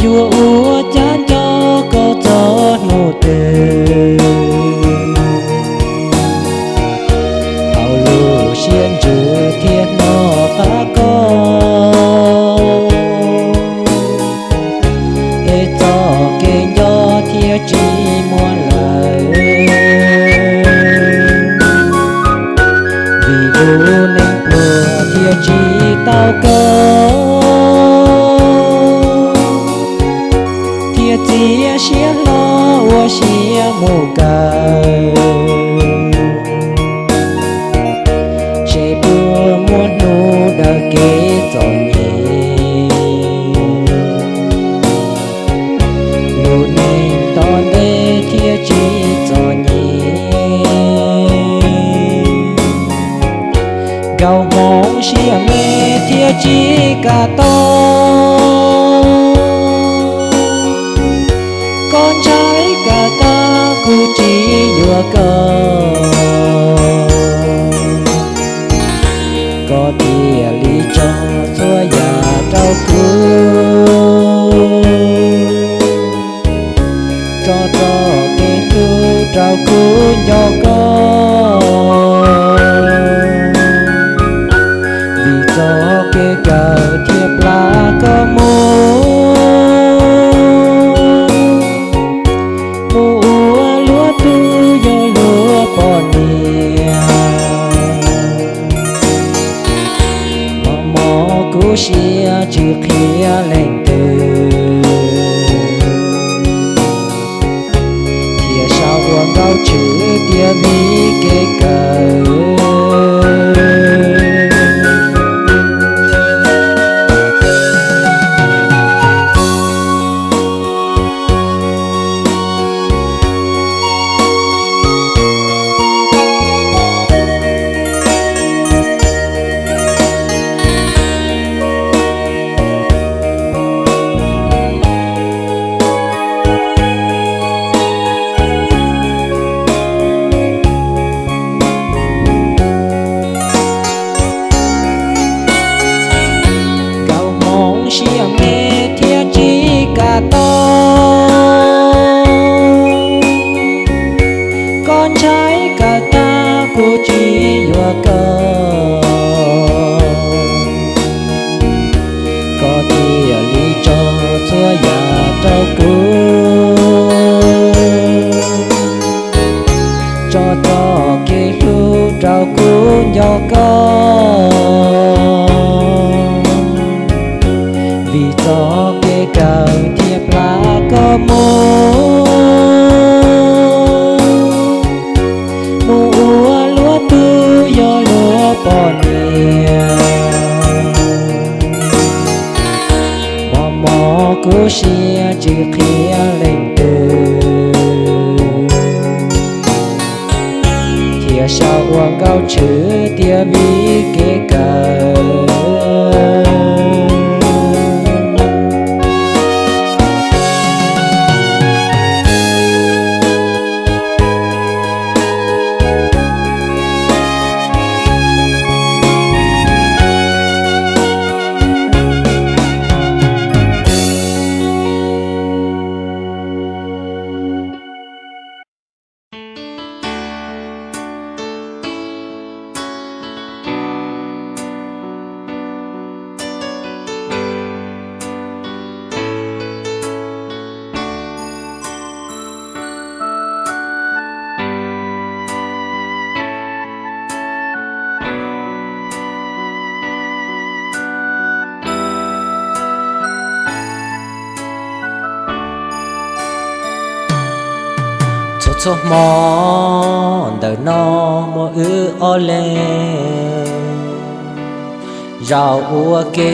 Ua ua cas nco koj txog hnub twg, thaum lub siab ntsws thiab hnov qab koj, es txoj kev nco thiaj tsis muaj lawm. Vim lub neej pluag thiaj tsis tau koj, thiaj txiav siab hlo ua siab mus kawm, seb puas muaj hnub daws kev txom nyem, lub neej tom ntej thiaj tsis txom nyem. Nkauj hmoov siab me thiaj tsis kam tau, koj ntshai kawg tag kuv tsis yuav koj, koj thiaj li tso txhua yam rau kuv, tso txoj kev hlub rau kuv nco koj. Vim txoj kev kawm thiaj plam koj mus, mus ua luag tug yog luag poj niam. Mos mos kuv siab tsis qhia leej twg, thiaj sau ua nkauj tshwm tias vim kev kawm. Nkauj hmoov siab me thiaj tsis kam tau, koj ntshai kawg tag kuv tsis yuav koj, koj thiaj li tso txhua yam rau kuv, tso txoj kev hlub rau kuv nco koj. Vim txoj kev kawm thiaj plam koj mus, mus ua luag tug yog luag poj niam. Mos mos kuv siab tsis qhia leej twg, thiaj sau ua nkauj tshwm tias vim kev kawm. Txhua txhua hmo ntawm no muaj wb ob leeg zaum ua ke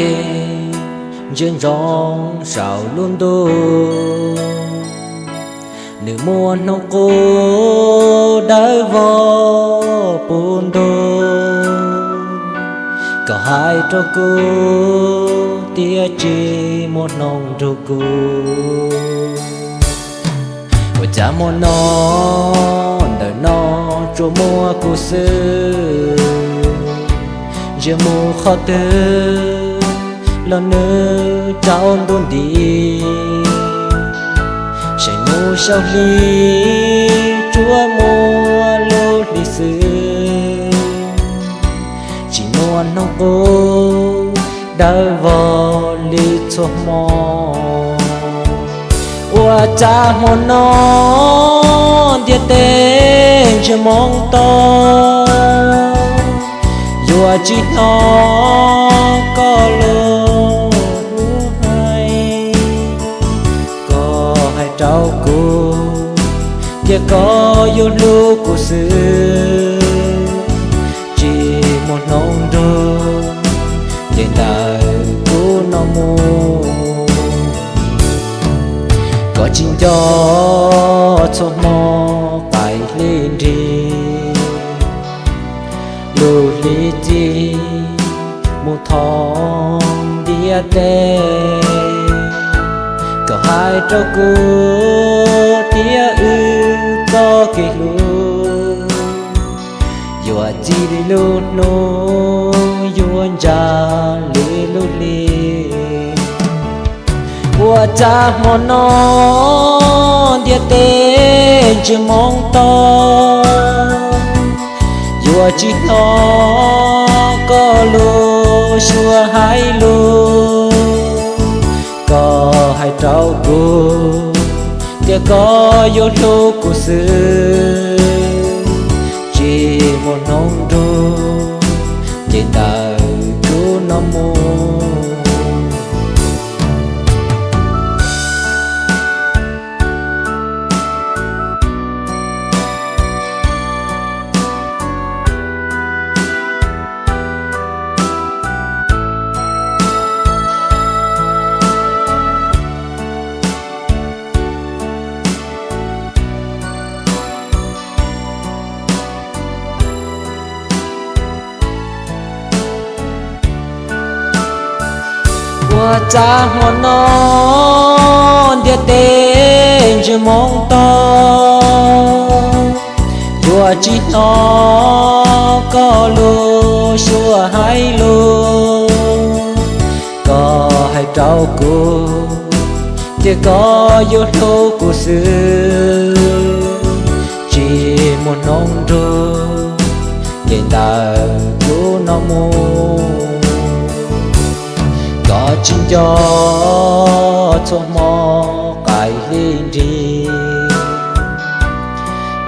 ntsia ntsoov saum lub ntuj. Nws muaj hnub qub dawb vog puv ntug, koj hais rau kuv tias tsis muaj hnub nrug kuv. Ua cas hmo no ntawm no tsuas muaj kuv xwb, ntsia mus qhov twg los nws tsaus ntuj nti. Saum hli tsuas muaj lub hli xwb, tsis muaj hnub qub dawb vog li txhua hmo. Ua cas hmo no ntiaj teb ntsiag moo to, yuav tsis hnov koj lub hlub hais. Koj hais rau kuv tias koj yuav hlub kuv xwb, tsis muaj hnub nrug ces ntawm kuv no mus. Koj tsis nco txhua hmo qaim hli nrig, lub hli ci mus thoob ntiaj teb. Koj hais rau kuv tias wb txoj kev hlub yuav ci li lub hnub, yuav ntsa li lub hli. Ua cas hmo no ntiaj teb ntsiag moo to, yuav tsis hnov koj lub suab hais lus. Koj hais rau kuv tias koj yuav hlub kuv xwb, tsis muaj hnub nrug ces ntawm kuv no mus. Ua cas hmo no ntiaj teb ntsiag moo to, yuav tsis hnov koj lub suab hais lus. Koj hais rau kuv tias koj yuav hlub kuv xwb, tsis muaj hnub nrug ces ntawm kuv no mus. Koj tsis nco txhua hmo qaim hli nrig,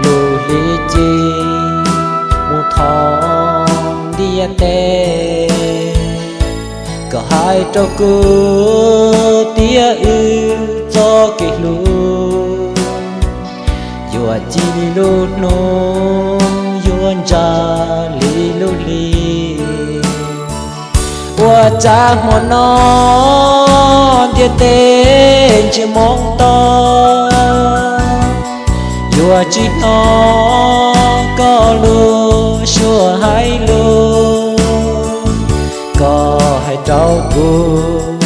lub hli ci mus thoob ntiaj teb. Koj hais rau kuv tias wb txoj kev hlub yuav ci li lub hnub, yuav ntsa li lub hli. Ua cas hmo no ntiaj teb ntsiag moo to, yuav tsis hnov koj lub suab hais lus. Koj hais rau kuv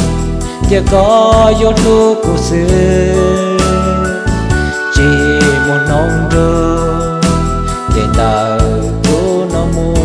tias koj yuav hlub kuv xwb, tsis muaj hnub nrug ces ntawm kuv no mus.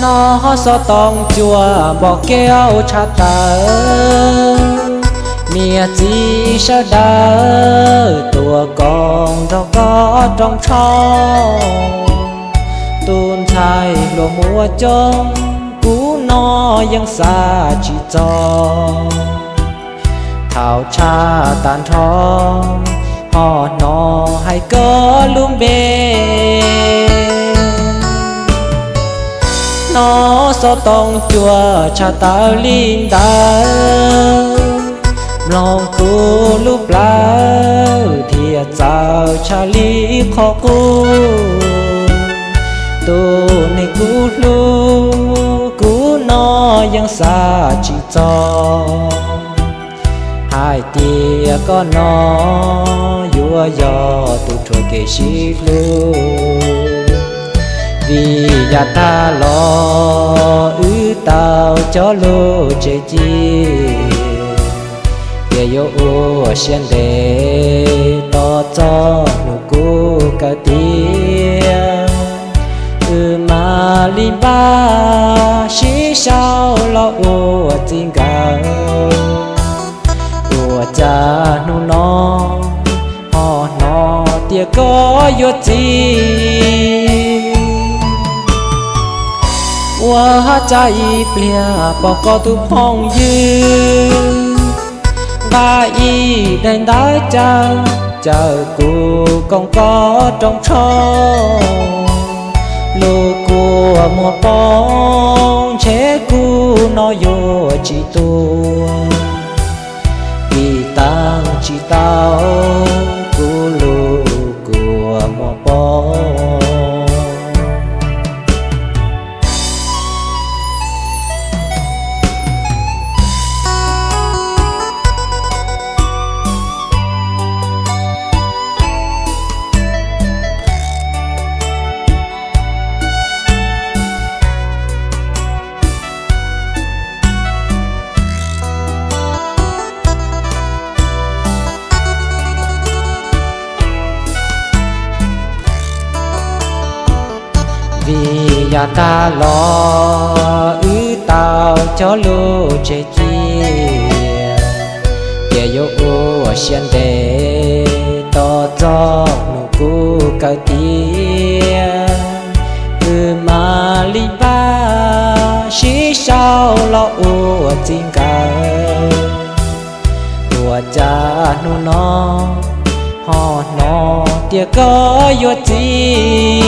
Noj xov tooj cuam npom kev tshaj tawm, niam txiv sawv daws tuaj koom nrog koj roos tsho. Tus ntxhais hluas muaj coob, kuv no yeej xav tsis txog. Thaum tshaj tag nrho, ho hnov hais koj lub npe. no xov tooj cuam tshaj tawm li ntawd, mloog kuv lub plawv thiaj txawv tshaj li qhov qub. Tus neeg kuv hlub kuv no yeej xav tsis txog hais tias koj no yuav yog tus rhuav kev sib hlub. Vim yav tag los wb tau cog lus tseg ci, ces yuav ua siab ntev tos txog hnub kuv kawm tiav, wb mam li npaj sib sau los ua txij nkawm. Ua cas hnub no ho hnov tias koj yuav txiv, ua cas ib pliag pom koj tus phooj ywg nqa ib daim ntawv caw, caw kuv koom koj rooj tsho. Lub kua muag poob ntshe kuv no yuav tsis tuag, vim taag tsis tau kuv lub kua muag poob. Vim yav tag los wb tau cog lus tseg ci, ces yuav ua siab ntev tos txog hnub kuv kawm tiav, wb mam li npaj sib sau los ua txij nkawm. Ua cas hnub no ho hnov tias koj yuav txiv,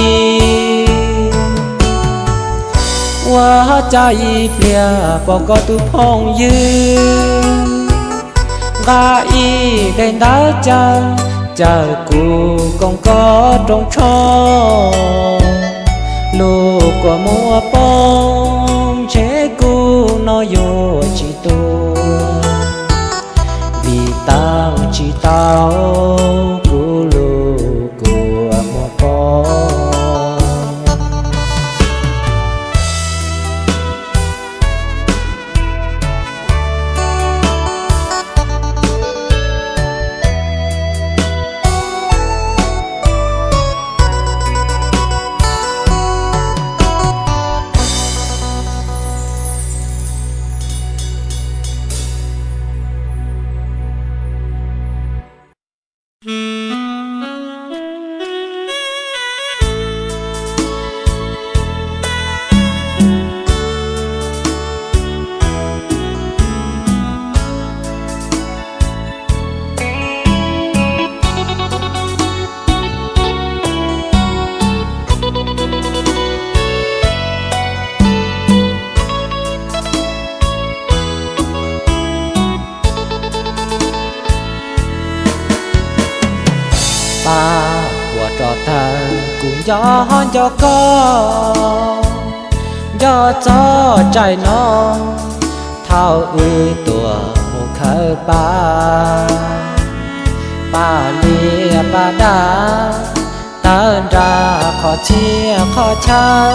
ua cas ib pliag pom koj tus phooj ywg nqa ib daim ntawv caw, caw kuv koom koj rooj tsho. Lub kua muag poob ntshe kuv no yuav tsis tuag, vim taag tsis tau kuv lub kua muag poob. Pab ua rau tag kuv nco nco koj, nco txog tsaim no thaum wb tuaj mus khawb pab. Pab liaj pab daj tawm nrag qhov txhia qhov chaw,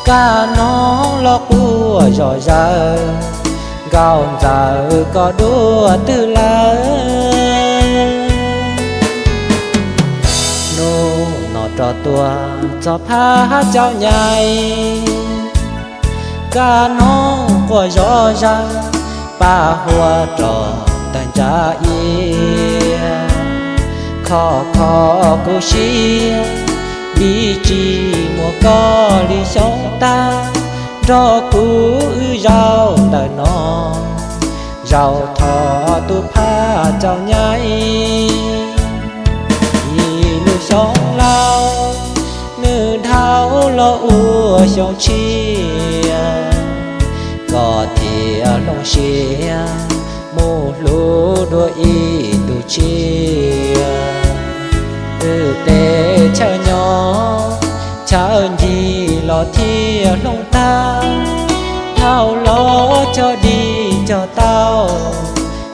kab noog los quaj zom zaws, nkauj ntxawm koj dua twg lawm. Hnub no rov tuaj txog phab caum nyai, kab noog quaj zom zaws, pab huab rau tag ntsa ia. Kho kho kuv siab, vim tsis muaj koj li xyoo tag, nrog kuv wb zaum ntawm no, zaum thaum tu phab caum nyai. Ib lub xyoo laus, nws dhau los ua xyoo tshiab, koj thiaj hloov siab mus hlub dua ib tug tshiab. Wb tej chaw nyob chaw ncig los thiaj hloov tag, dhau los cog dib cog tau,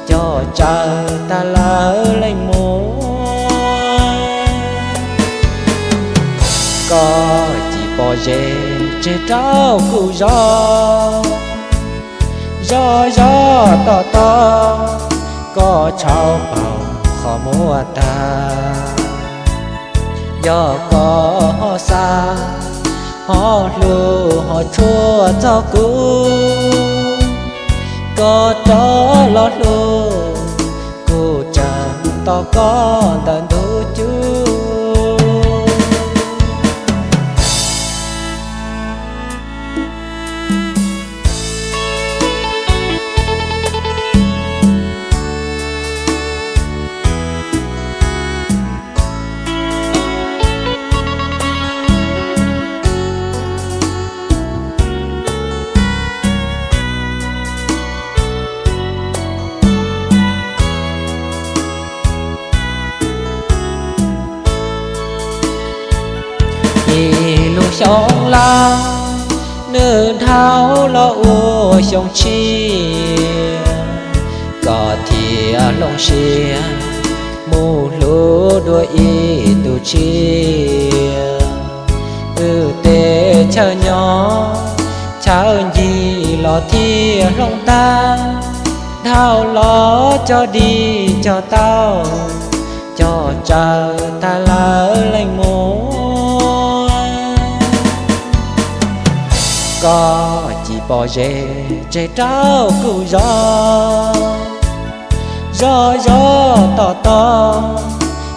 cog tsawv tag lawv leej muam. Koj cim pom zes tseg rau kuv zov, zov zov tom tom, koj tshauv paug qhov muag tag. Yog koj ho xav, ho hlub ho tshua txog kuv, koj rov los hlub, kuv tseem tos koj ntawm ntug cub. Ib lub xyoo laus, nws dhau los ua xyoo tshiab, koj thiaj hloov siab mus hlub dua ib tug tshiab. Wb tej chaw nyob chaw ncig los thiaj hloov tag, dhau los cog dib cog tau, cog tsawv tag lawv leej muam. Koj cim pom zes tseg rau kuv zov, zov zov tom tom,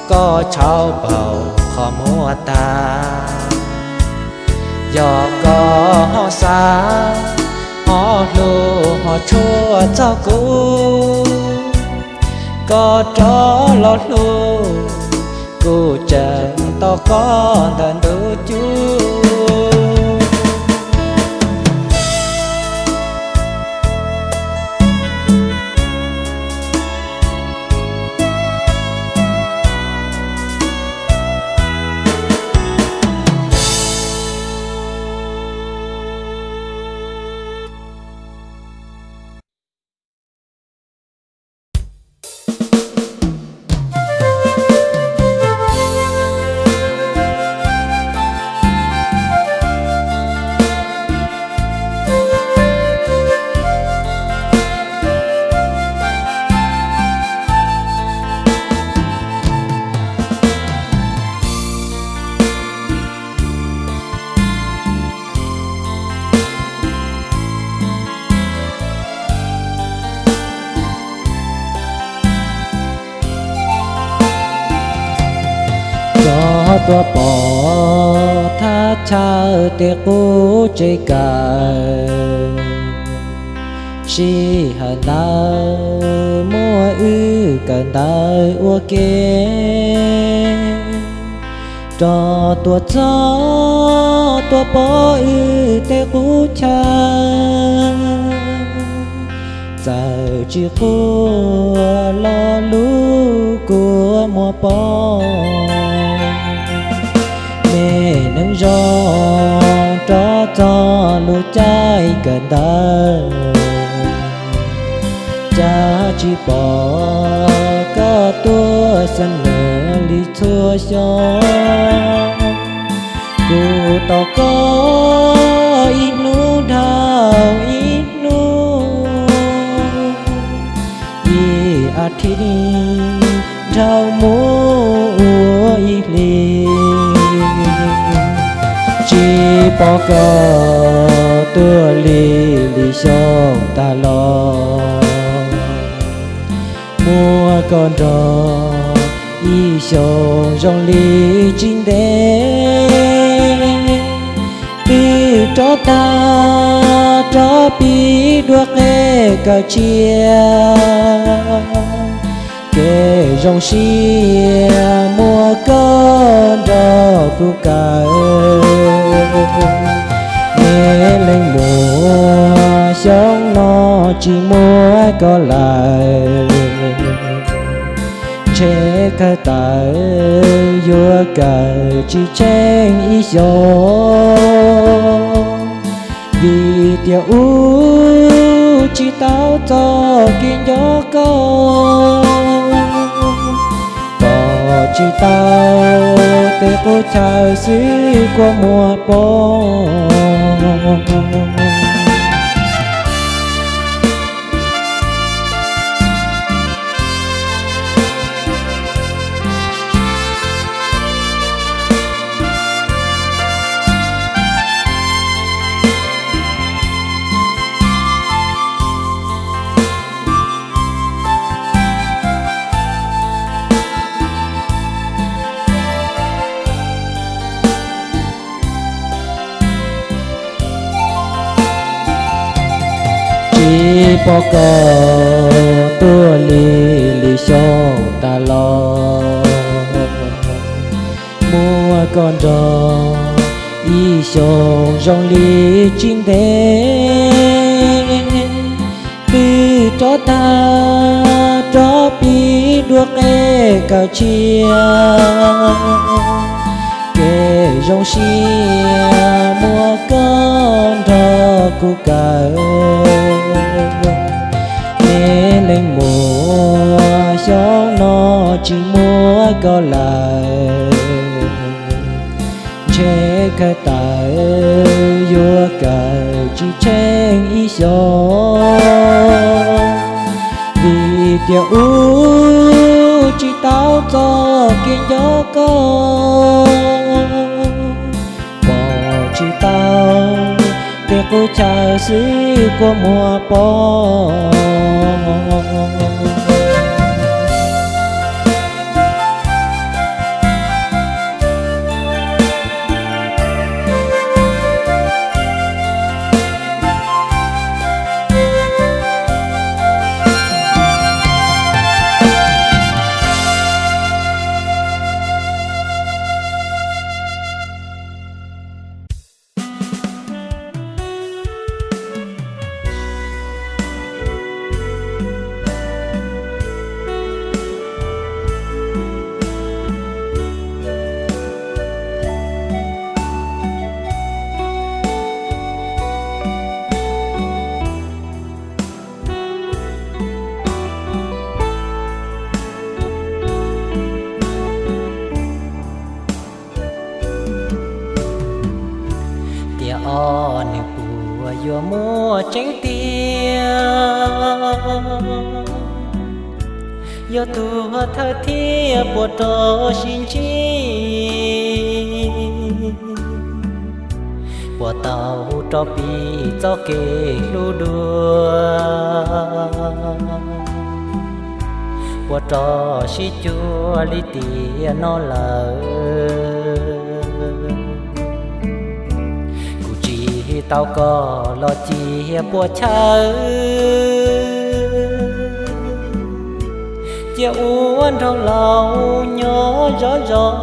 koj tshauv paug qhov muag tag. Yog koj ho xav, ho hlub ho tshua txog kuv, koj rov los hlub, kuv tseem tos koj ntawm ntug cub. Txog tuaj pom thaj chaw tej qub tsev kawm, sij hawm ntawd muab wb kawm ntawv ua ke. Rov tuaj txog tuaj pom wb tej qub chaw, txawm tsis quaj los lub kua muag poob. Me neeg zoo rov txog lub caij kawm ntawv, cas tsis pom koj tuaj xam nws li txhua xyoo. Kuv tos koj ib hnub dhau ib hnub, ib as thiv dhau mus ua ib hlis, tsis pom koj tuaj li li xyoo tas los. Muab koj nrog ib xyoos zoo li tsis ntev, twb rov tag rov pib dua qe kawm tshiab. Kev zoo siab muaj koj nrog kuv kawm, tsis muaj koj lawm, ntshe kawg tawm yuav kawm tsis tsheej ib xyoos, vim tias wb tsis tau txoj kev nco koj. Pom tsis tau tej qub chaw xwb kua muag poob. Tsis pom koj tuaj li lwm xyoo tas los, muaj koj nrog ib xyoos zoo li tsis ntev. Twb rov tag rov pib dua qe kawm tshiab, kev zoo siab muaj koj nrog kuv kawm. Me leej muam, xyoo no tsis muaj koj lawm, ntshe kawg tawm yuav kawm tsis tsheej ib xyoos, vim tias wb tsis tau txoj kev nco koj. Pom tsis tau tej qub chaw xwb kua muag poob. Tias ob niag puas yuav muaj tseeb tiag, yog tus thawj thiab puas rov sib ntsib, puas tau rov pib txoj kev hlub dua, puas rov sib cuag li tiam no lawm. Kuv tsis tau koj los cia puas chaw, cia ua nraug laus nyob zov zos.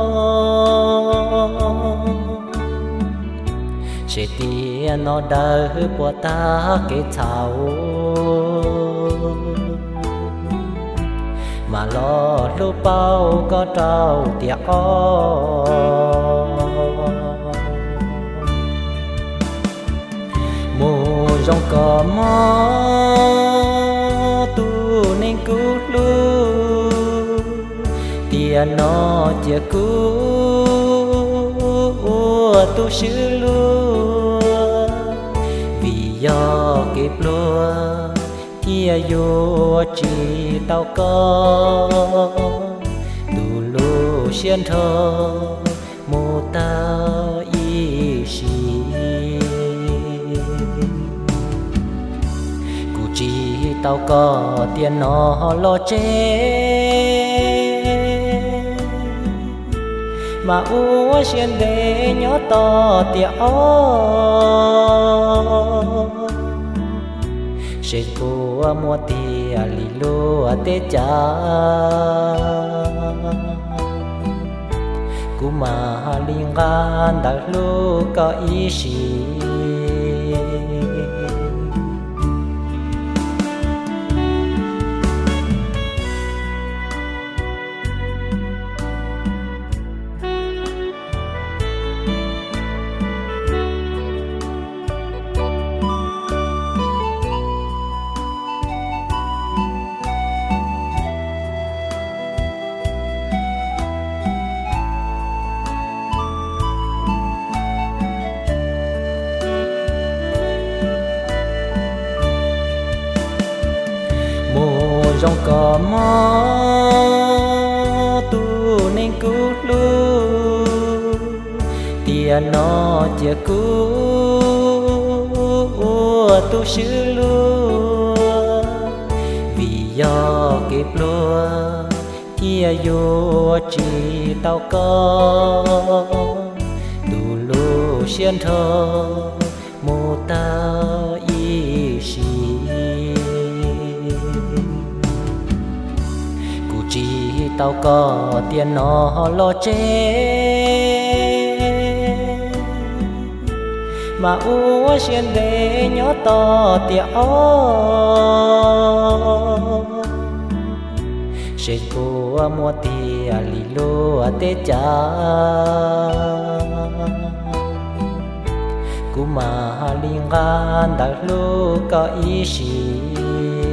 Seb tiam no dawb puas tag kev txhaum, mas los hlub pauj koj rau tiam ob. Mus zoo koj mog, tus neeg kuv hlub, tiam no cia kuv ua tus swb luag, vim yog kev pluag thiaj yuav tsis tau koj, tus lub siab nrho mus tag ib sim. Kuv tsis tau koj tiam no los tsev, mas ua siab ntev nyob tos tiam ob. Seb puas muaj tiag li luag tej cas, kuv mam li nqa ntawv hlub koj ib sim. Koj mob tus neeg kuv hlub, tiam no cia kuv ua tus swb luag, vim yog kev pluag thiaj yuav tsis tau koj, tus lub siab nrho mus tag ib sim. Kuv tsis tau koj tiam no los tsev, mas ua siab ntev nyob tos tiam ob, seb puas muaj tiag li luag tej cas. Kuv mam li nqa ntawv hlub koj ib sim.